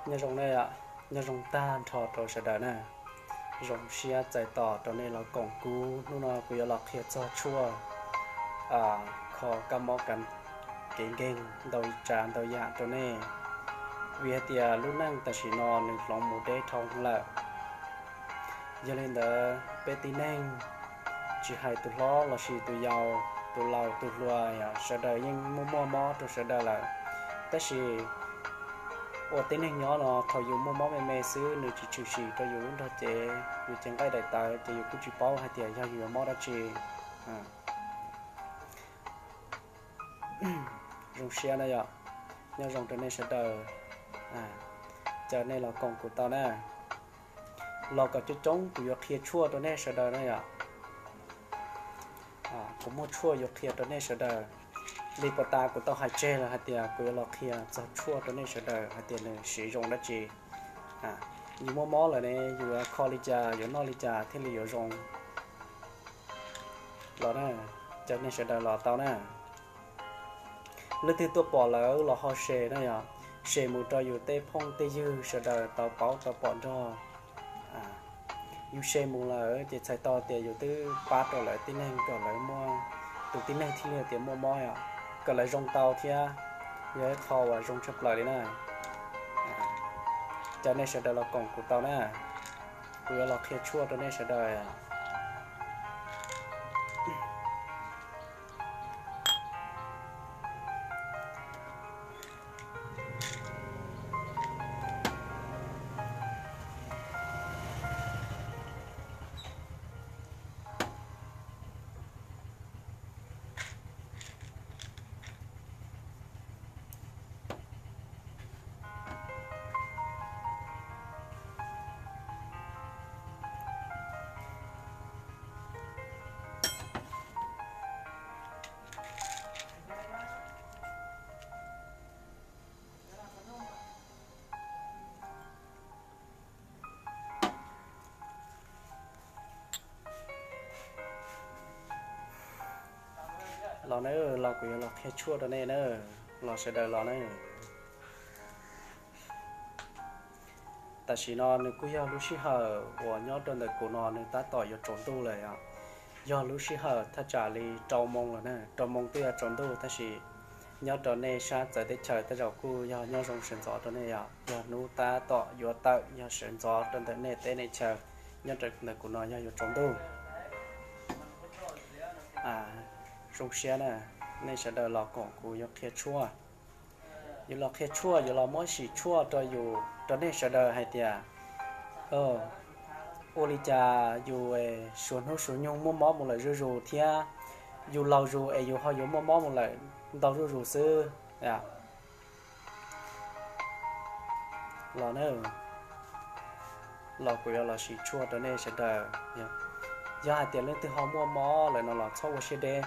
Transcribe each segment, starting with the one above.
Nyob zoo nej, nyob zoo tag nrho rau sawv daws na. Zoo siab txais tos rau nej los koom kuv. Hnub no kuv yuav los qhia txog tshuaj kho kab mob kev nkeeg ntau tsav ntau yam rau nej, vim hais tias lub neej tam sim no nws hloov mus deb dhau lawm. Yog li ntawd peb tib neeg, tsis hais tus hlob lossis tus yau, tus laus tus hluas, sawv daws yeej muaj muaj mob rau sawv daws lawm. Tab sis ua tib neeg nyob no thaum yus muaj mob me me xwb nws tsis tshwm sim rau yus lub nrog cev, yus cev nqaij daim tawv ces yus kuj tsis paub hais tias yog yus yuav mob dab tsi. Zoo siab na yom. Nyob zoo rau nej sawv daws, caw nej los koom kuv tau na. Los kom coob coob kuv yuav qhia tshuaj rau nej sawv daws na yom. Kuv muaj tshuaj yuav qhia rau nej sawv daws. Li puag ta kuv tau hais tseg lawm hais tias kuv yuav los qhia txog tshuaj rau nej sawv daws hais tias nws siv zoo dab tsi. Yus muaj mob lawm ne, yus yuav kho li cas, yuav noj li cas thiaj li yuav zoo. Los na, caw nej sawv daws los tau na. Leej twg tuaj pom lawm los ho share na yom, share mus rau yus tej phooj tej ywg sawv daws tau paub tau pom nrog. Yus share mus lawm ces txhais tau tias yus twb pab rau lawv tib neeg kom lawv muaj, tus tib neeg thiaj li tias muaj mob yom, kom lawv zoo tau thiab. Yog ib qho uas zoo tshaj plaws li na. Caw nej sawv daws los koom kuv tau na. Kuv yuav los qhia tshuaj rau nej sawv daws. Los na, los kuv yuav los qhia tshuaj rau nej na, los sawv daws los na. Tam sim no nws kuj yog lub sij hawm uas nyob rau ntawm kuv no nws tab tom yuav tsaus ntuj lawm os. Yog lub sij hawm thaj tsam li rau moo lawm na, rau moo twb yuav tsaus ntuj tab sis nyob rau nej sab txawv teb chaws tej zaum kuj yog nyob zoo sawv ntxov rau nej os. Yog hnub tab tom yuav tawm yog sawv ntxov rau ntawm nej teb nej chaw, nyob rau ntawm kuv no yog yuav tsaus ntuj. Zoo siab na, nej sawv daws los koom kuv yuav qhia tshuaj. Yuav los qhia tshuaj, yuav los muab sim tshuaj rau yus, rau nej sawv daws hais tias ua li cas yus suav hnub suav nyoog muaj mob mus lawm zuj zus thiab yus laus zus es yus ho yuav muaj mob mus lawm ntau zuj zus xwb. Los na, los kuv yuav los sim tshuaj rau nej sawv daws. Yog hais tias leej twg ho muaj mob lawm no los txhob ua siab deb,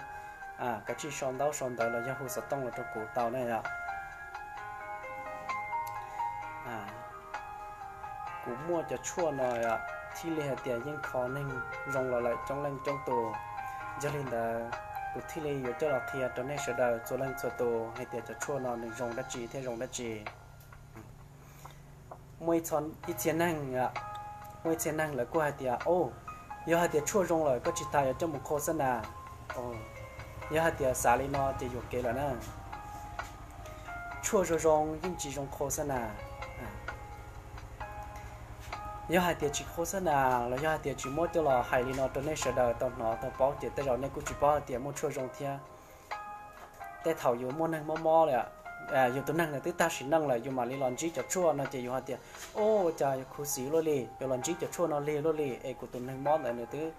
kav tsij sau ntaub sau ntawv los yog hu xov tooj los rau kuv tau na yom. Kuv muaj cov tshuaj no thiaj li hais tias yeej kho neeg zoo los lawm coob leej coob tus. Yog li ntawd kuv thiaj li yuav coj los qhia rau nej sawv daws txhua leej txhua tus hais tias cov tshuaj no nws zoo dab tsi thiab zoo dab tsi. Muaj ib txhia neeg, muaj ib txhia neeg lawv kuj hais tias, o, yog hais tias tshuaj zoo lawm koj tsis tas yuav coj mus khos xab nas. Yog hais tias xav li no ces yuam kev lawm na. Tshuaj zoo zoo yeej tsis zoo khos xab nas. Yog hais tias tsis khos xab nas los yog hais tias tsis muab coj los hais li no rau nej sawv daws tau hnov tau paub ces tej zaum nej kuj tsis paub hais tias muaj tshuaj zoo thiab. Tej thaum yus muaj neeg mob mob li, yus tus neeg ntawd twb tag sim neej lawm yus mam li los ntsib cov tshuaj no ces yus hais tias, o, ua cas yus khuv xim luaj li, yuav los ntsib cov tshuaj no lig luaj li es kuv tus neeg mob ntawd nws twb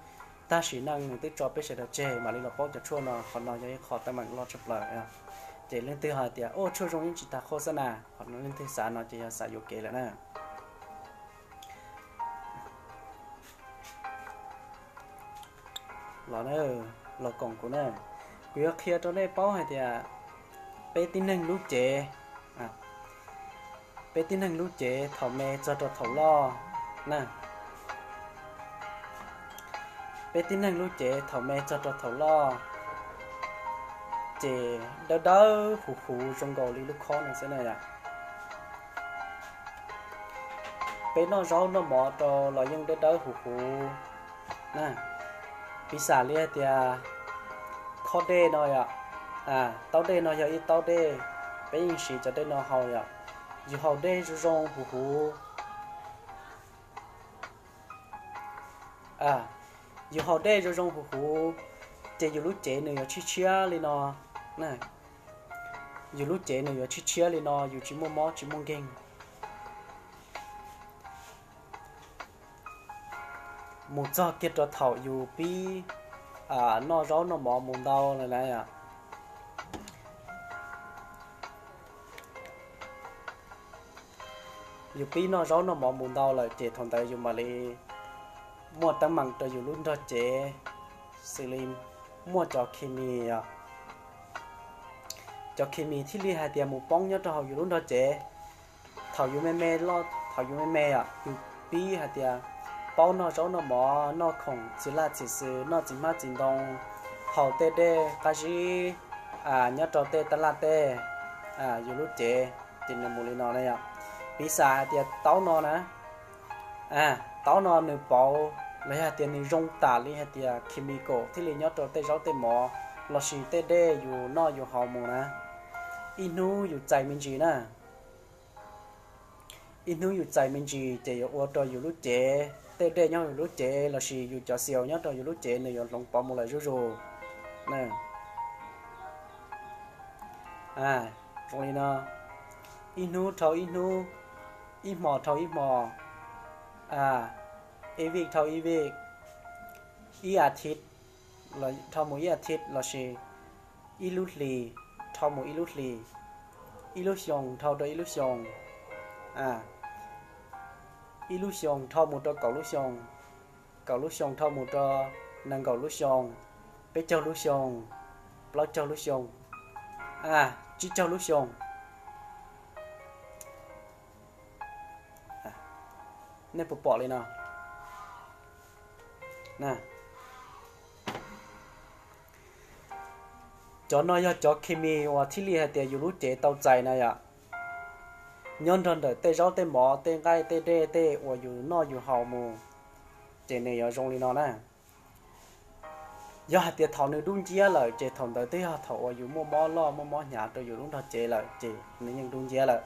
tag sim neej nws twb tso peb sawv daws tseg mam li los paub cov tshuaj no, qhov no yog ib qho teeb meem loj tshaj plaws. Ces leej twg hais tias, o, tshuaj zoo yeej tsis tas khos xab nas, qhov no leej twg xav no ces yog xav yuam kev lawm na. Los na, los koom kuv na. Kuv yuav qhia rau nej paub hais tias peb tib neeg lub cev, peb tib neeg lub cev thaum me txog rau thaum loj na. Peb tib neeg lub cev thaum me txog rau thaum loj ces dawb dawb huv huv zoo nkaus li lub khob no xwb na yom. Peb noj zaub noj mov rau los yeej dawb dawb huv huv na. Piv xam li hais tias khob dej no yom, taub dej no yog ib taub dej, peb yeej siv cov dej no haus yom. Yus haus dej zoo zoo huv huv, yus haus dej zoo zoo huv huv, ces yus lub cev nws yuav tshiab tshiab li no. Yus lub cev nws yuav tshiab tshiab li no, yus tsis muaj mob tsis muaj nkeeg. Mus txog kiag rau thaum yus pib noj zaub noj mov mus ntau lawm na. Yus pib noj zaub noj mov mus ntau lawm ces thaum ntawd yus mam li muaj teeb meem rau yus lub nrog cev, xws li muaj cov khi mis, cov khi mis thiaj li hais tias mus poob nyob rau hauv yus lub nrog cev. Thaum yus me me, thaum yus me me yom, yus pib hais tias paub noj zaub noj mov, noj khoom txiv laj txiv xwm, noj txiv hmab txiv ntoo, haus tej dej qab zib nyob rau tej taj laj tej, yus lub cev ces nws mus li no na yom. Piv xam hais tias taub no na, taub no nws pauv los yog hais tias nws zoo tam li hais tias chemical thiaj li nyob rau tej zaub tej mov lossis tej dej yus noj yus haus mus na. Ib hnub yus txais me ntsis na, ib hnub yus txais me ntsis ces yuav ua rau yus lub cev, tej dej nyob yus lub cev lossis yus cov xiaus nyob rau yus lub cev nws yuav hloov pauv mus lawm zuj zus. Zoo li no, ib hnub dhau ib hnub, ib hmo dhau ib hmo, ib vij dhau ib vij, ib a thiv dhau mus ib a thiv lossis ib lub hlis dhau mus ib lub hlis, ib lub xyoo dhau rau ib lub xyoo, ib lub xyoo dhau mus rau kaum lub xyoo, kaum lub xyoo dhau mus rau nees nkaum lub xyoo, peb caug lub xyoo, plaub caug lub xyoo, tsib caug lub xyoo. Nej puas pom li no? Cov no yog cov khi mis uas thiaj li hais tias yus lub cev tau txais na yom. Nyob nrog ntawm tej zaub tej mov tej nqaij tej dej tej uas yus noj yus haus mus, ces nws yuav zoo li no na. Yog hais tias thaum nws dub nciab lawm ces thaum ntawd twb yog thaum uas yus muaj mob loj muaj mob hnyav rau yus lub nrog cev lawm ces nws yeej dub nciab lawm.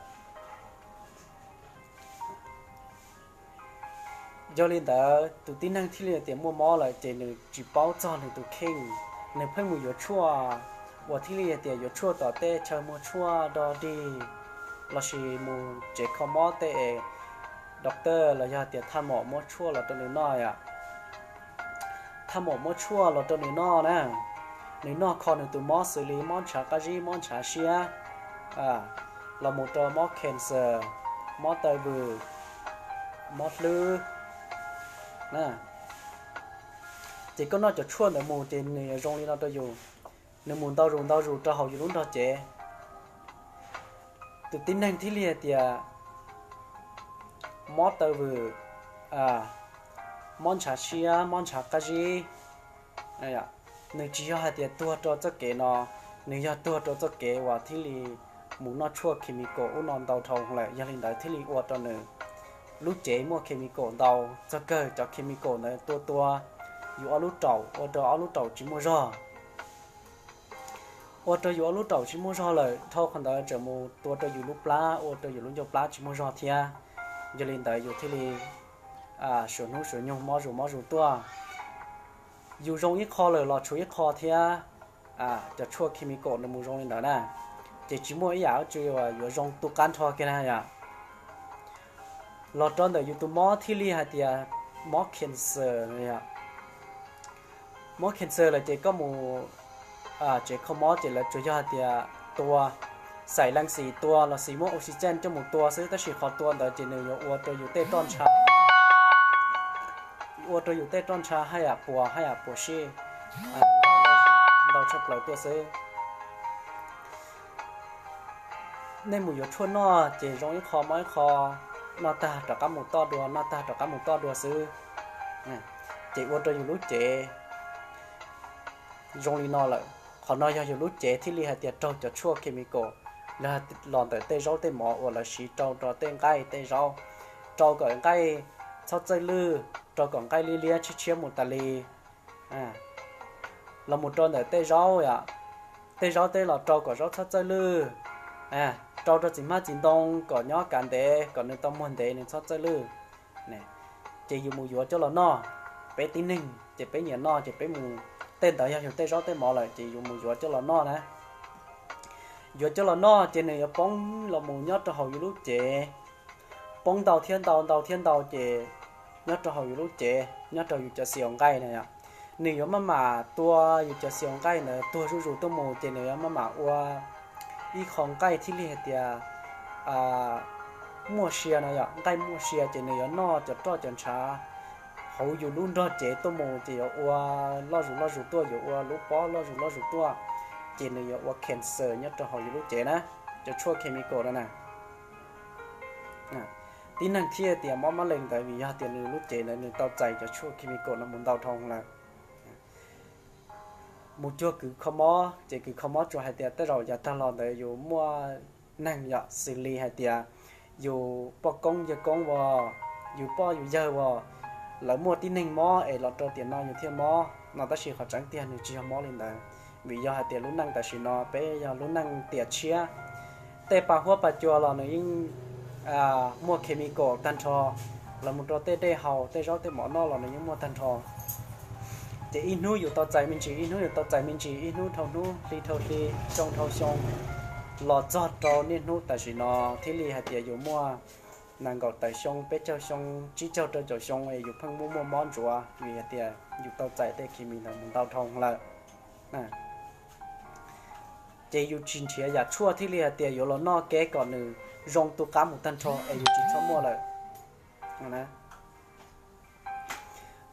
Yog li ntawd tus tib neeg thiaj li tias muaj mob lawm ces nws tsis paub txog nws tus kheej, nws pheej mus yuav tshuaj uas thiaj li tias yuav tshuaj tom tej chaw muag tshuaj dog dig lossis mus tsev kho mob tej es doctor los yog tias thaj maum muab tshuaj los rau nws noj yom. Thaj maum muab tshuaj los rau nws noj na, nws noj kho nws tus mob xws li mob ntshav qab zib, mob ntshav siab, los mus rau mob cancer, mob taw vwm, mob hlwb. Ces koj noj cov tshuaj ntawd mus ces nws yuav zoo li no rau yus, nws mus ntau zus ntau zus rau hauv yus lub nrog cev. Tus tib neeg thiaj li hais tias mob taw vwm, mob ntshav siab, mob ntshav qab zib, nws tsis yog hais tias tuag rau txoj kev no, nws yog tuag rau txoj kev uas thiaj li mus noj tshuaj chemical ub no ntau dhau lawm, yog li ntawd thiaj li ua rau nws lub cev muaj chemical ntau, txog kawg cov chemical ntawd tua tua yus ob lub raum, ua rau ob lub raum tsis muaj zog. Ua rau yus ob lub raum tsis muaj zog lawm, dhau qhov ntawd tseem mus tua rau yus lub plab, ua rau yus lub ncauj plab tsis muaj zog thiab. Yog li ntawd yus thiaj li suav hnub suav nyoog mob zus mob zus tuaj. Yus zoo ib qho lawm los tshuav ib qho thiab. Cov tshuaj chemical nws mus zoo li ntawd na, ces tsis muaj ib yam dab tsi uas yuav zoo tu qab nrho kiag na yom. Los rau ntawm yus tus mob thiaj li hais tias mob cancer. Mob cancer lawm ces koj mus tsev kho mob ces lawv tsuas yog hais tias tua, xais leej xis tua los sis muab oxygen coj mus tua xwb, tab sis qhov tua ntawd ces nws yuav ua rau yus tej roj ntsha, ua rau yus tej roj ntsha haj yam puas haj yam puas sij ntau tshaj plaws tuaj xwb. Nej mus yuav tshuaj noj ces zoo ib qho mob ib qho, noj tag rov qab mus toj dua, noj tag rov qab mus toj dua xwb, ces ua rau yus lub cev zoo li no lawm. Qhov no yog yus lub cev thiaj li hais tias raug cov tshuaj chemical los ntawm tej zaub tej mov uas lawv siv rau rau tej nqaij tej zaub. rau kom nqaij txhob txawj lwj, rau kom nqaij liab liab tshiab tshiab mus tas li. Los mus rau ntawm tej zaub yom, tej zaub tej los rau kom zaub txhob txawj lwj, rau rau txiv hmab txiv ntoo kom nyob kav ntev, kom nws tau muag ntev nws txhob txawj lwj. Ces yus mus yuav coj los noj. Peb tib neeg ces peb nyiam noj ces peb mus, tej ntawd yog yus tej zaub tej mov lawm ces yus mus yuav coj los noj na. Yuav coj los noj ces nws yuav poob los mus nyob rau hauv yus lub cev, poob ntau thiab ntau ntau thiab ntau ces nyob rau hauv yus lub cev, nyob rau yus cov xi os nqaij na yom, nws yuav maj mam tua yus cov xi os nqaij ntawd tuag zuj zus tuaj mus ces nws yuav maj mam ua ib qho nqaij thiaj li hais tias muaj sia no yom, nqaij muaj sia ces nws yuav noj cov roj cov ntshav hauv yus lub nrog cev tuaj mus ces yuav ua loj zus loj zus tuaj, yuav ua lub pob loj zus loj zus tuaj, ces nws yuav ua cancer nyob rau hauv yus lub cev na, cov tshuaj chemical no na. Tib neeg thiaj tias mob mab lees ntawd vim yog tias nws lub cev ntawd nws tau txais cov tshuaj chemical no mus ntau dhau lawm. Mus cuag kws kho mob ces kws kho mob tsuas hais tias tej zaum yav tag los ntawd yus muaj neeg yom, xws li hais tias yus poj koob yawg koob as, yus poj yus yawg as, lawv muaj tib neeg mob es los rau tiam no yus thiaj mob no, tab sis qhov tseeb tiag nws tsis yog mob li ntawd. Vim yog hais tias lub neej tam sim no peb yog lub neej tiam tshiab, tej pa huab pa cua los nws yeej muaj chemical tag nrho, los mus rau tej dej haus tej zaub tej mov noj los nws yeej muaj tag nrho. Ces ib hnub yus tau txais me ntsis, ib hnub yus tau txais me ntsis, ib hnub dhau hnub, hli dhau hli, xyoo dhau xyoo, los txog rau niaj hnub tam sim no thiaj li hais tias yus muaj nees nkaum tawm xyoo, peb caug xyoo, tsib caug rau caum xyoo es yus pheej muaj muaj mob ntsuav vim hais tias yus tau txais tej chemical ntawd mus ntau dhau lawm. Ces yus tsis nrhiav yam tshuaj thiaj li hais tias yuav los noj kev kom nws zoo tu qab mus tag nrho es yus tsis txhob muaj lawm.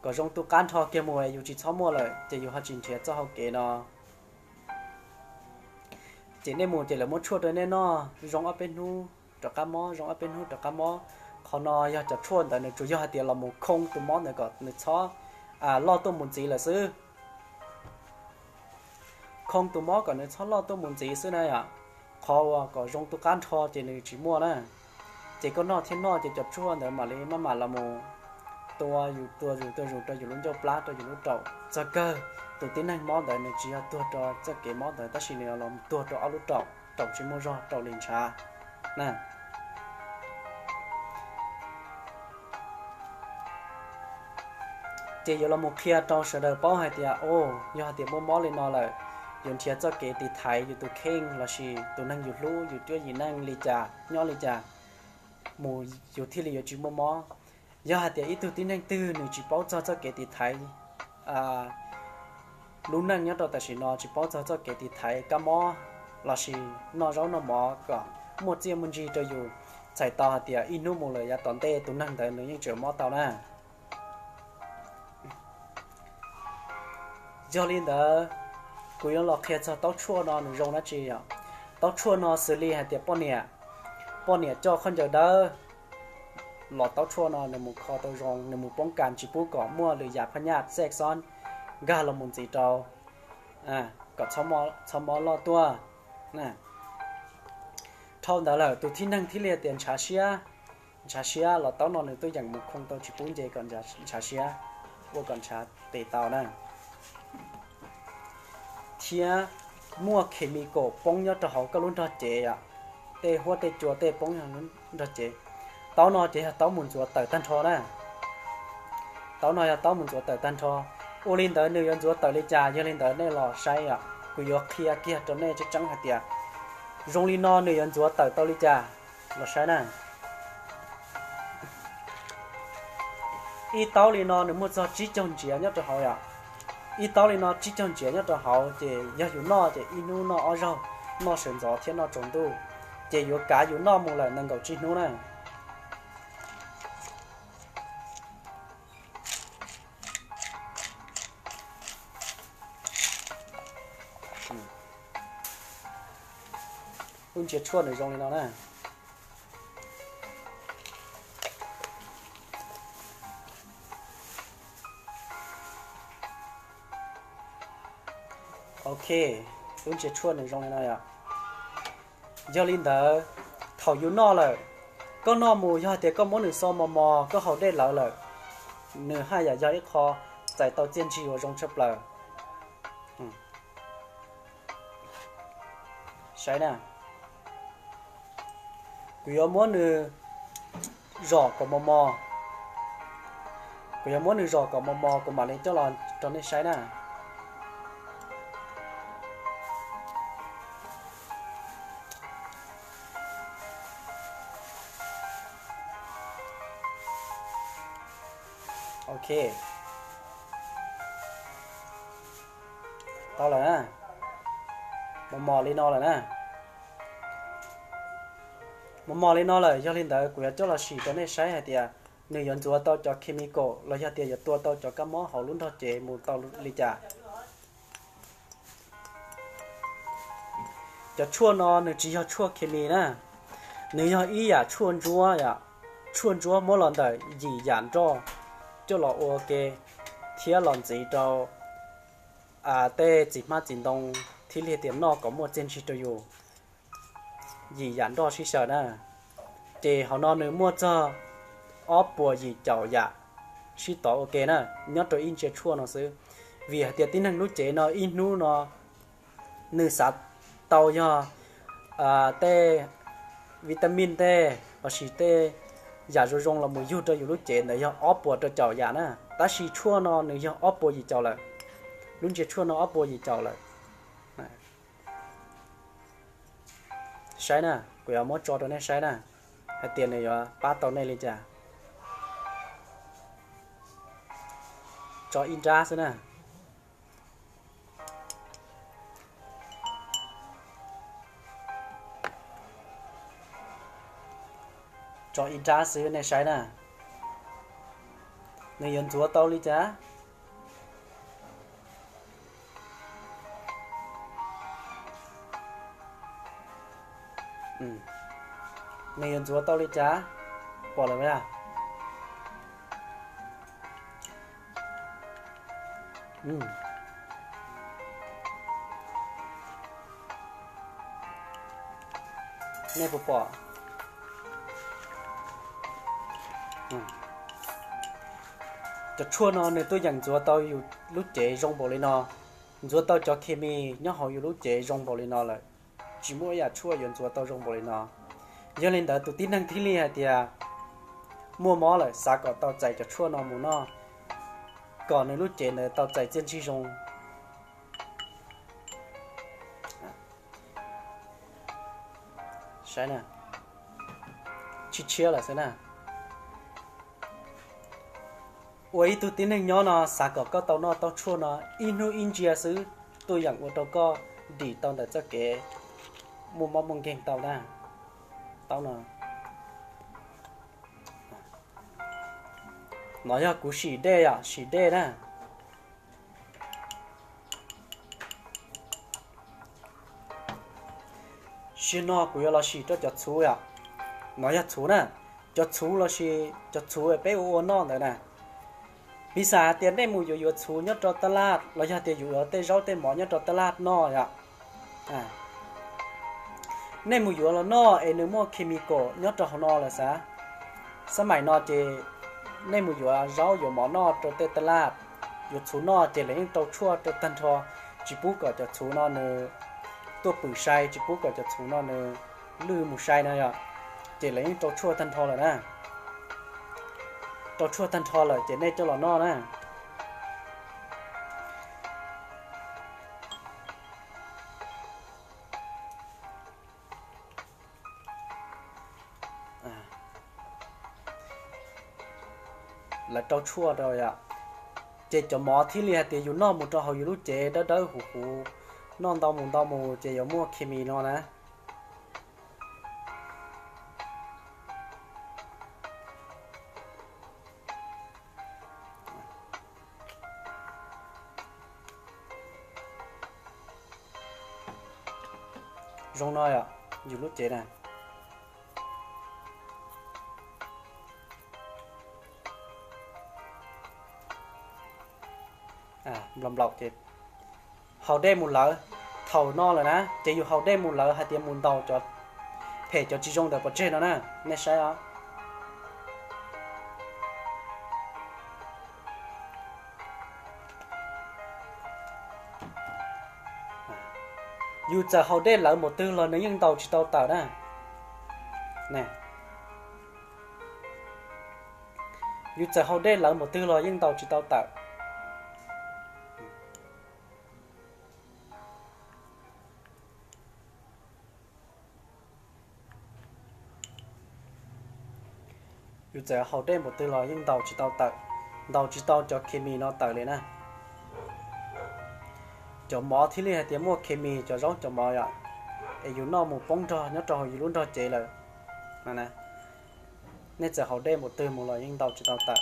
Kom zoo tu qab nrho kiag mus es yus tsis txhob muaj lawm ces yus ho tsis nrhiav txoj hau kev no. Ces nej mus ces lawv muab tshuaj rau nej noj zoo ob peb hnub rov qab mob, zoo ob peb hnub rov qab mob. Qhov no yog cov tshuaj ntawd nws tsuas yog hais tias los mus khoo tus mob ntawd kom nws txhob loj tuaj mus ntxiv lawm xwb. Khoo tus mob kom nws txhob loj tuaj mus ntxiv xwb na yom. Qhov uas kom zoo tu qab nrho ces nws tsis muaj na. Ces koj noj thiab noj ces cov tshuaj ntawd mam li maj mam los mus tua yus, tua yus, tua yus rau yus lub ncauj plab, rau yus lub raum. Txog kawg tus tib neeg mob ntawd nws tsis yog tuag rau txoj kev mob ntawd tab sis nws los tuag rau ob lub raum, raum tsis muaj zog, raum li ntshav na. Ces yuav los mus qhia rau sawv daws paub hais tias, o, yog hais tias muaj mob li no lawm, yuav nrhiav txoj kev tiv thaiv yus tus kheej lossis tus neeg yus hlub, yus cuab yim neej li cas, nyob li cas, mus yus thiaj li yuav tsis muaj mob. Yog hais tias ib tug tib neeg twg nws tsis paub txog txoj kev tiv thaiv lub neej nyob rau tam sim no, tsis paub txog txoj kev tiv thaiv kab mob lossis noj zaub noj mov kom muaj txiaj muaj ntsig rau yus, txhais tau hais tias ib hnub mus lawm yav tom ntej tus neeg ntawd nws yeej tseem mob tau na. Yog li ntawd, kuv yuav los qhia txog taub tshuaj no nws zoo dab tsi yom. Taub tshuaj no xws li hais tias poj niam, poj niam coj khaub ncaws dawb los taub tshuaj no nws mus kho tau zoo, nws mus poob kas tsis pub kom muaj lwm yam phaj nyaj xej xob nkag los mus ntxiv rau, kom txhob mob loj tuaj. Dhau ntawd lawm tus tib neeg thiaj li tias ntshav siab, ntshav siab los taub no nws tuaj yeem mus khoo tau tsis pub nce kom ntshav siab, ua kom ntshav tes tau na. Thiab muaj chemical poob nyob rau hauv koj lub nrog cev os, tej huab tej cua tej poob nrog cev. Taub no ces yog taub mus ntxuav tawm tag nrho na. Taub no yog taub mus ntxuav tawm tag nrho. Ua li ntawd nws yuav ntxuav tawm li cas, yog li ntawd nej los saib os, kuv yuav qhia kiag rau nej tseeb tseeb hais tias zoo li no nws yuav ntxuav tawm tau li cas. Los saib na. Ib taub li no nws muaj txog tsib caug ntsiav nyob rau hauv yom. Ib taub li no tsib caug ntsiav nyob rau hauv ces yog yus noj ces ib hnub noj ob zaug, noj sawv ntxov thiab noj tsaus ntuj, ces yuav kav yus noj mus lawm nees nkaum tsib hnub na. Lub ntsiav tshuaj nws zoo li no na. Ok, lub ntsiav tshuaj nws zoo li no yom. Yog li ntawd, thaum yus noj lawm, Koj noj mus yog tias koj muab nws xo mos mos koj haus dej lawv lawm, nws haj yam yog ib qho txais tau txiaj ntsig uas zoo tshaj plaws. Saib na, kuv yuav muab nws zom kom mos mos. Kuv yuav muab nws zom kom mos mos kuv mam li coj los rau nej saib na. Ok, tau lawm na. Mos mos li no lawm na. Mos mos li no lawm, yog li ntawd kuv yuav coj los sim rau nej saib hais tias nws yuav ntxuav tau cov chemical los yog tias yuav tua tau cov kab mob hauv lub nrog cev mus tau li cas. Cov tshuaj no nws tsis yog tshuaj khes mis na, nws yog ib yam tshuaj ntsuab, tshuaj ntsuab muab los ntawm yim yam nroj coj los ua ke thiab los ntxiv rau tej txiv hmab txiv ntoo thiab li tias noj kom muaj txiaj ntsig rau yus. Yim yam nroj sib xyaw na, ces hauv no nws muaj txog ob puas yim caum yam sib tov ua ke na, nyob rau ib ntsia tshuaj no xwb. Vim hais tias tib neeg lub cev no ib hnub no nws xav tau yog tej vitamin tej lossis tej yam zoo zoo los mus yug rau yus lub cev ntawd yog ob puas rau caum yam na, tab sis tshuaj no nws yog ob puas yim caum lawm. Lub ntsia tshuaj no ob puas yim caum lawm. Saib na, kuv yuav muab tso rau nej saib na, hais tias nws yuav pab tau nej li cas. Tso ib nrab xwb na. Tso ib nrab xwb nej saib na. Nws yuav ntxuav tau li cas? Nws yuav ntxuav tau li cas? Pom lawm a? Nej puas pom? Cov tshuaj no nws tuaj yeem ntxuav tau yus lub cev zoo npaum li no, ntxuav tau cov khes mis nyob hauv yus lub cev zoo npaum li no lawm. Tsis muaj ib yam tshuaj yuav ntxuav tau zoo npaum li no. Yog li ntawd tus tib neeg thiaj li hais tias muaj mob lawm xav kom tau txais cov tshuaj no mus noj kom nws lub cev ntawd tau txais txiaj ntsig zoo. Saib na, tshiab tshiab lawm xwb na. Ua ib tug tib neeg nyob no xav kom koj tau noj tau tshuaj no ib hnub ib ntsia xwb, tuaj yeem ua rau koj dim tau ntawm txoj kev muaj mob muaj nkeeg tau na. Taub no, no yog kuv sim dej os, sim dej na. Sim no kuv yuav los sim rau cov txhuv os. No yog txhuv na, cov txhuv lossis cov txhuv peb ua ua noj ntawd na. Piv xam hais tias nej mus yuav yuav txhuv nyob rau taj laj los yog tias yuav yuav tej zaub tej mov nyob rau taj laj noj yom. Nej mus yuav los noj es nws muaj chemical nyob rau hauv no lawm xav. Xab maim no ces nej mus yuav zaub yuav mov noj rau tej taj laj, yuav txhuv noj ces lawv yeej rau tshuaj rau tag nrho, tsis pub kom cov txhuv no nws tuaj pwm sai, tsis pub kom cov txhuv no nws lwj mus sai no yom. Ces lawv yeej rau tshuaj tag nrho lawm na. Rau tshuaj tag nrho lawm ces nej coj los noj na. Lawv rau tshuaj rau yom, ces cov mov thiaj li hais tias yus noj mus rau hauv yus lub cev dawb dawb huv huv, noj ntau mus ntau mus ces yuav muaj khes mis no na. Zoo no yom, yus lub cev na. Nplaum nplaum ces haus dej mus lawm. Thaum no lawm na ces yus haus dej mus lawm hais tias mus ntaus cov phem cov tsis zoo ntawm pov tseg no na. Nej saib os, Yus txawm haus dej lawv npaum twg los nws yeej ntaus tsis tau tawm na. Yus txawm haus dej lawv npaum twg los yeej ntaus tsis tau tawm. Yus txawm haus dej npaum twg los yeej ntaus tsis tau tawm, ntaus tsis tau cov khes mis no tawm li na. Cov mov thiaj li hais tias muaj khes mis, cov zaub cov mov yom, es yus noj mus poob nrog nyob rau hauv yus lub nrog cev lawm. Nej txawm haus dej npaum twg mus los yeej ntaus tsis tau tawm.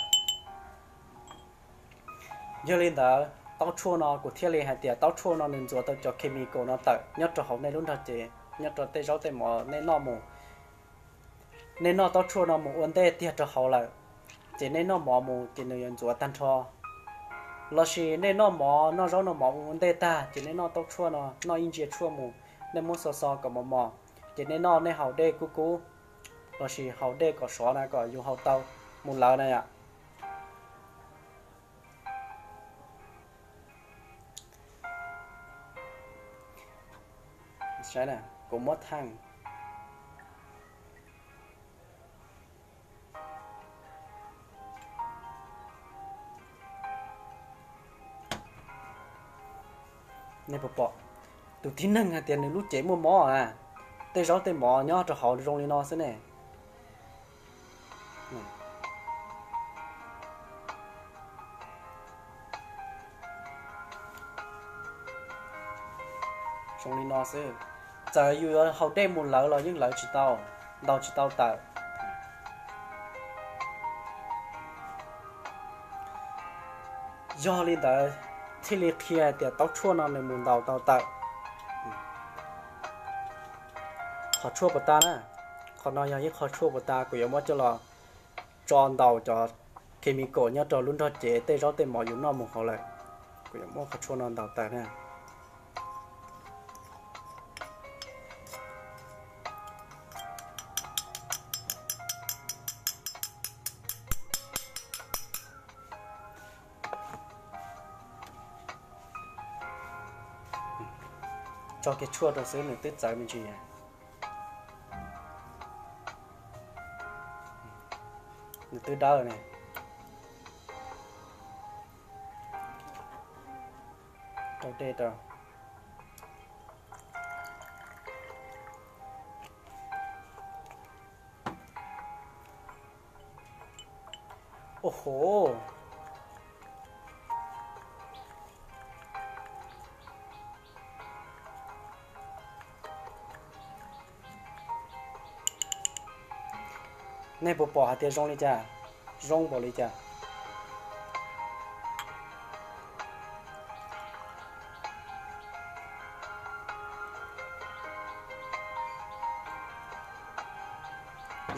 Yog li ntawd taub tshuaj no kuv thiaj li hais tias taub tshuaj no nws ntxuav tau cov khes mis kaum no tawm nyob rau hauv nej lub nrog cev, nyob rau tej zaub tej mov nej noj mus. Nej noj taub tshuaj no mus ua ntej tiag rau hauv lawm, ces nej noj mov mus ces nws yuav ntxuav tag nrho. Lossis nej noj mov, noj zaub noj mov ua ntej tag ces nej noj taub tshuaj no, noj ib ntsia tshuaj mus, nej muab xo xo kom mos mos, ces nej noj nej haus dej kub kub, lossis haus dej kom sov na, kom yus haus tau mus lawv na yom. Saib na, kuv muab thaij. Nej puas pom, tus tib neeg hais tias nws lub cev muaj mob na, tej zaub tej mov nyob rau hauv zoo li no xwb ne. Zoo li no xwb, txawm yus yuav haus dej mus lawv los yeej lawv tsis tau, ntaus tsis tau tawm. Yog li ntawd thiaj li qhia tias taub tshuaj no nws mus ntaus tau tawm. Qhov tshuaj puas tas na, qhov no yog ib qho tshuaj puas tas, kuv yuav muab coj los tso ntaus cov chemical nyob rau lub nrog cev tej zaub tej mov yus noj mus hauv lawm. Kuv yuav muab qhov tshuaj no ntaus tawm na. Tso kiag tshuaj rau xwb, nws twb txawv me ntsis. Nws twb dawb ne. Rau dej rau. Ua ho. Nej puas pom hais tias zoo li cas? Zoo npaum li cas?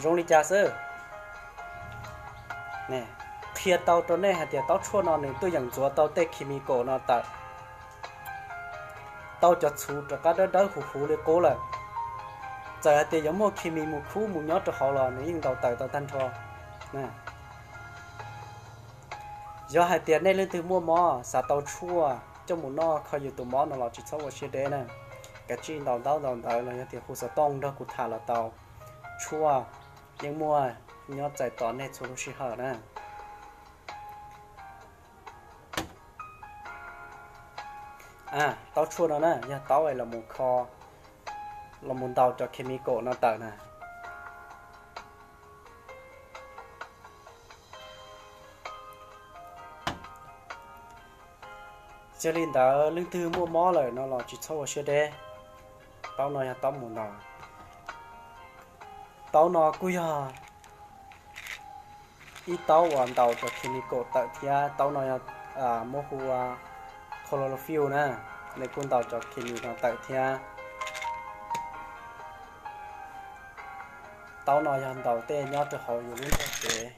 Zoo li cas xwb? Qhia tau rau nej hais tias taub tshuaj no nws tuaj yeem ntxuav tau tej chemical no tawm, tau cov txhuv rov qab dawb dawb huv huv li qub lawm. Txawm hais tias yuav muaj chemical mus khub mus nyob rau hauv los nws yeej ntaus tawm tau tag nrho. Yog hais tias nej leej twg muaj mob xav tau tshuaj coj mus noj kho yus tus mob no los tsis txhob ua siab deb na. Kav tsij ntaus ntaub ntaus ntawv los yog tias hu xov tooj nrog kuv tham los tau. Tshuaj yeej muaj nyob txais tos nej txhua lub sij hawm na. Taub tshuaj no na yog taub los mus ntaus cov chemical no tawm na. Yog li ntawd leej twg muaj mob lawm no los tsis txhob ua siab deb. Taub no yog taub mus ntaus. Taub no kuj yog ib taub uas ntaus cov chemical tawm thiab. Taub no yog muab hu ua chloroform na, nws kuj ntaus cov chemical no tawm thiab. Taub no yog ntaus tej nyob rau hauv yus lub nrog cev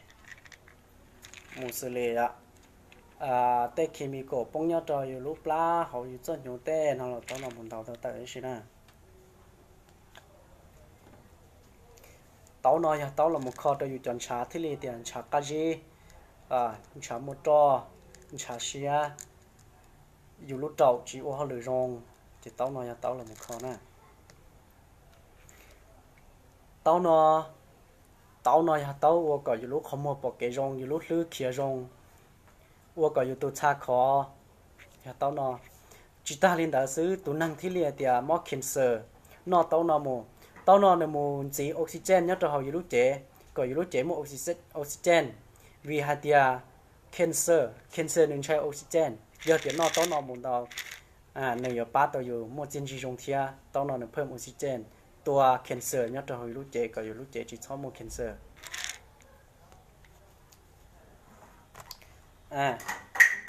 mus xws li tej chemical poob nyob rau yus lub plab hauv yus txoj hnyuv tej no los taub no mus ntaus tau tawm ib si na. Taub no yog taub los mus kho rau yus cov ntshav thiaj li tias ntshav qab zib, ntshav muaj roj, ntshav siab, yus lub raum tsis ua hauj lwm zoo, Ces taub no yog taub los mus kho na. Taub no, taub no yog taub ua kom yus lub qhov muag pom kev zoo, yus lub hlwb khiav zoo, ua kom yus tus txha khov, yog taub no. Tsis tag li ntawd xwb, tus neeg thiaj li hais tias mob cancer, noj taub no mus. Taub no nws mus ntxiv oxygen nyob rau hauv yus lub cev, kom yus lub cev muaj oxygen. Vim hais tias cancer, cancer nws ntshai oxygen. Yog tias noj taub no mus ntau, nws yuav pab tau yus muaj txiaj ntsig zoo thiab. Taub no nws pheej oxygen, tua cancer nyob rau hauv yus lub cev kom yus lub cev tsis txhob muaj cancer.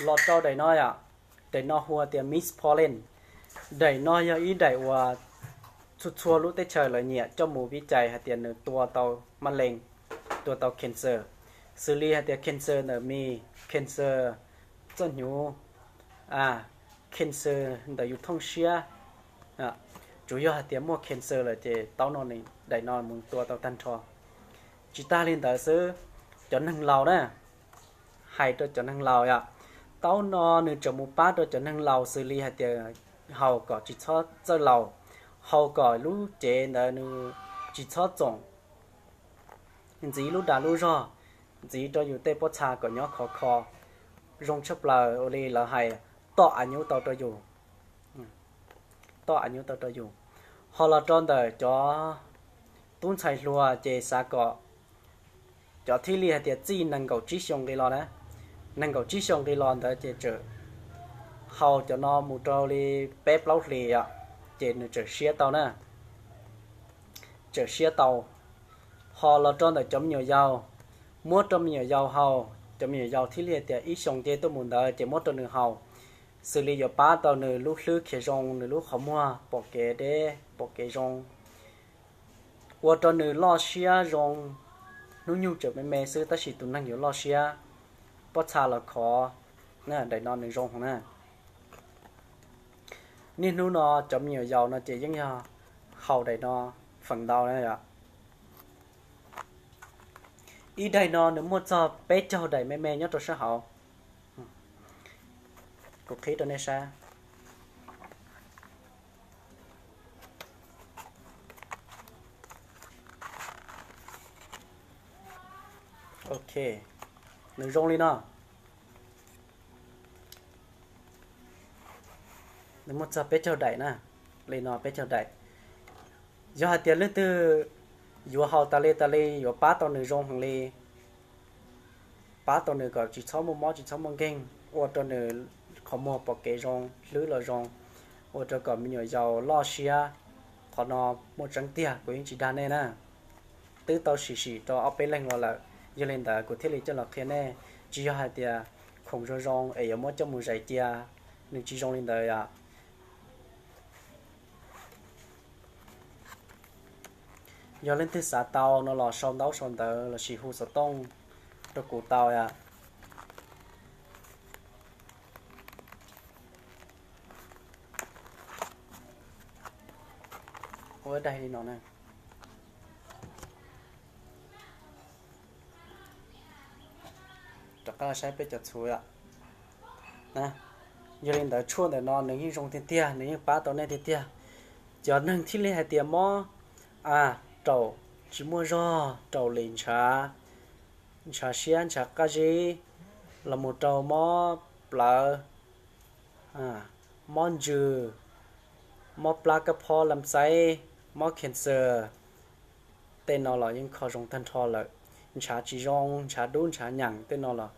Los rau daim no yom, daim no hu tias mist pollen. Daim no yog ib daim uas txhua txhua lub teb chaws lawv nyiam coj mus vij cais hais tias nws tua tau mab lees, tua tau cancer. Xws li hais tias cancer ntawm mis, cancer txoj hnyuv, cancer ntawm yus thooj siab. Tsuas yog hais tias muaj cancer lawm ces taub no, daim no mus tua tau tag nrho. Tsis tag li ntawd xwb, cov neeg laus na, hais rau cov neeg laus yom, taub no nws tseem mus pab rau cov neeg laus xws li hais tias haus kom tsis txhob txawj laus, haus kom lub cev ntawd nws tsis txhob txoom, ntxiv lub dag lub zog, ntxiv rau yus tej pob txha kom nyob khov kho, zoo tshaj plaws ua li lawv hais, tom av nyub tau rau yus, tom av nyub tau rau yus. Ho los rau ntawm cov tub ntxhais hluas ces xav kom cov thiaj li hais tias txij nees nkaum tsib xyoo nqis los na, nees nkaum tsib xyoo nqis los ntawd ces tseem haus cov no mus rau li peb plaub hlis os, ces nws tseem siab tau na, tseem siab tau. Ho los rau ntawm cov me nyuam yaus, muab rau me nyuam yaus haus, cov me nyuam yaus thiaj li hais tias ib xyoos nce tuaj mus ntawd ces muab rau nws haus, xws li yuav pab tau nws lub hlwb khiav zoo, nws lub qhov muag pom kev deb pom kev zoo, ua rau nws loj siab zoo. Hnub nyoog tseem me me xwb tab sis tus neeg yuav loj siab, pob txha los khov. Daim no nws zoo na. Niaj hnub no cov me nyuam yaus no ces yeej yog haus daim no feem ntau na yom. Ib daim no nws muaj txog peb caug daim me me nyob rau sab hauv. Kuv qhib rau nej saib. Ok, nws zoo li no. Nws muaj txog peb caug daim na, li no peb caug daim. Yog hais tias leej twg yuav haus tas li tas li yuav pab tau nws zoo heev li, pab tau nws kom tsis txhob muaj mob tsis txhob muaj nkeeg, ua rau nws qhov muag pom kev zoo, hlwb los zoo, ua rau kom me nyuam yaus loj siab. Qhov no muaj tseeb tiag, kuv yeej tsis dag nej na. Twb tau sim sim rau ob peb leeg los lawm, yog li ntawd kuv thiaj li coj los qhia nej. Tsis yog hais tias khoom zoo zoo es yuav muab coj mus zais cia, nws tsis zoo li ntawd yom. Yog leej twg xav tau no los sau ntaub sau ntawv lossis hu xov tooj rau kuv tau yom. Ua daig li no na. Rov qab saib peb cov txhuv. Yog li ntawd tshuaj ntawm no nws yeej zoo tiag tiag, nws yeej pab tau nej tiag tiag. Cov neeg thiaj li hais tias mob, a, raum tsis muaj zog, raum lim ntshav, ntshav siab ntshav qab zib, los mus rau mob plawv, mob ntsws, mob plab kab phob lam xaib, mob cancer, tej no los yeej kho zoo tag nrho lawm. Ntshav tsis zoo, ntshav dub ntshav nyeem tej no los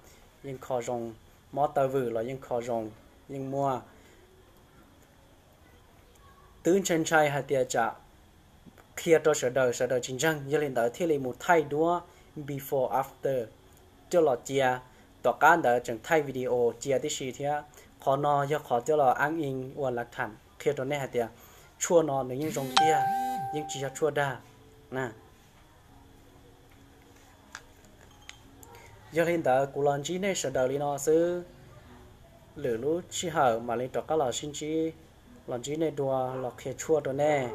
yeej kho zoo, mob taw vwm los yeej kho zoo, yeej muaj. Twb ntshai ntshai hais tias tsam qhia rau sawv daws, sawv daws tsis ntseeg, yog li ntawd thiaj li mus thaij duab before after coj los cia. Tom qab ntawd tseem thaij video cia tib si thiab. Qhov no yog qhov coj los ab in ua lav tham qhia rau nej hais tias tshuaj no nws yeej zoo tiag, yeej tsis yog tshuaj dag na. Yog li ntawd kuv los ntsib nej sawv daws li no xwb, lwm lub sij hawm mam li rov qab los sib ntsib, los ntsib nej dua los qhia tshuaj rau nej,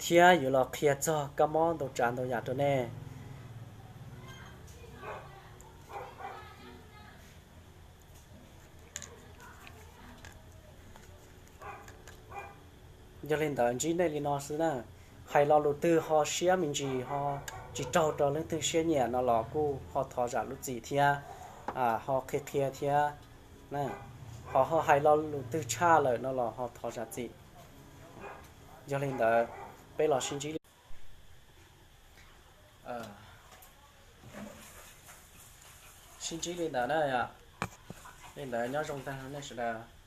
thiab yuav los qhia txog kab mob ntau tsav ntau yam rau nej. Yog li ntawd ntsib nej li no xwb na, hais lo lus twg ho siab me ntsis ho tsis raug rau leej twg siab nyiam no los kuj ho thov zam lub txim thiab, ho qhia qhia thiab. Ho ho hais lo lus twg tshaj lawm no los ho thov zam txim. Yog li ntawd peb los sib ntsib li, sib ntsib li ntawd na. Li ntawd nyob zoo tag nej sawv daws.